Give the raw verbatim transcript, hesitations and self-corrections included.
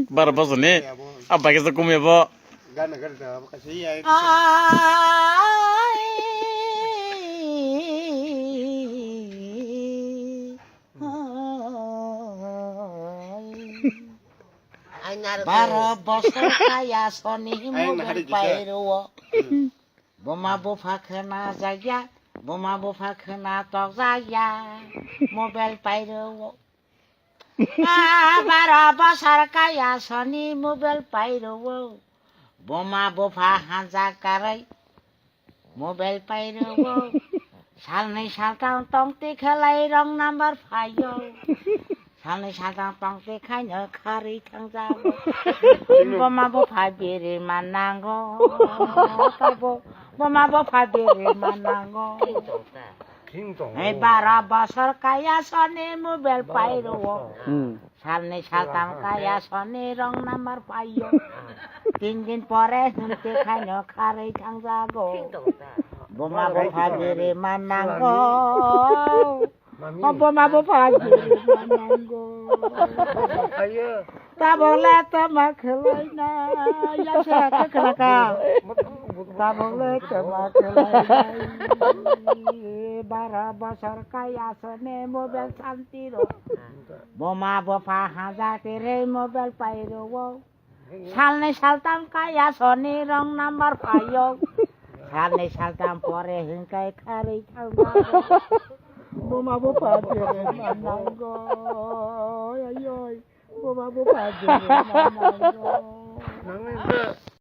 Baro bosor ni. Abba kisa kumya bo. Gana gana da, abo kaisa iya. Baro bosor kaya soni mobile pairo. Buma bupha khwna jakya, buma bupha khwna tokjakya, mobile pairo. Ah, baro bosor kaya soni mobile pairo. Buma bupha hanja karwi mobile pairo. Salnwi saltham tongti khlai wrong number phaio. Salnwi saltham tongti khaino kharwi thangjago. Buma bupha biri manango. Tabo buma bupha biri manango. Ei baro bosor kaya soni mobile pairo. Hmm. Salnwi saltham kaya soni wrong number phaio. Tin din pore hwnte khaino kharwi thangjago. Buma bupha biri manango. O buma bupha biri manango. Tabole tama khwlaina. Yasa khe khwlaka. Tabole tama khwlaina. Baro bosor kaya soni mobile santi ro. Buma bupha hanja karwi mobile pairo. Salnwi saltham kaya soni wrong number phaio. Salnwi saltham pore hwnkhai kharwi thangjago. Buma bupha biri manango. Ayoi. Buma bupha biri manango.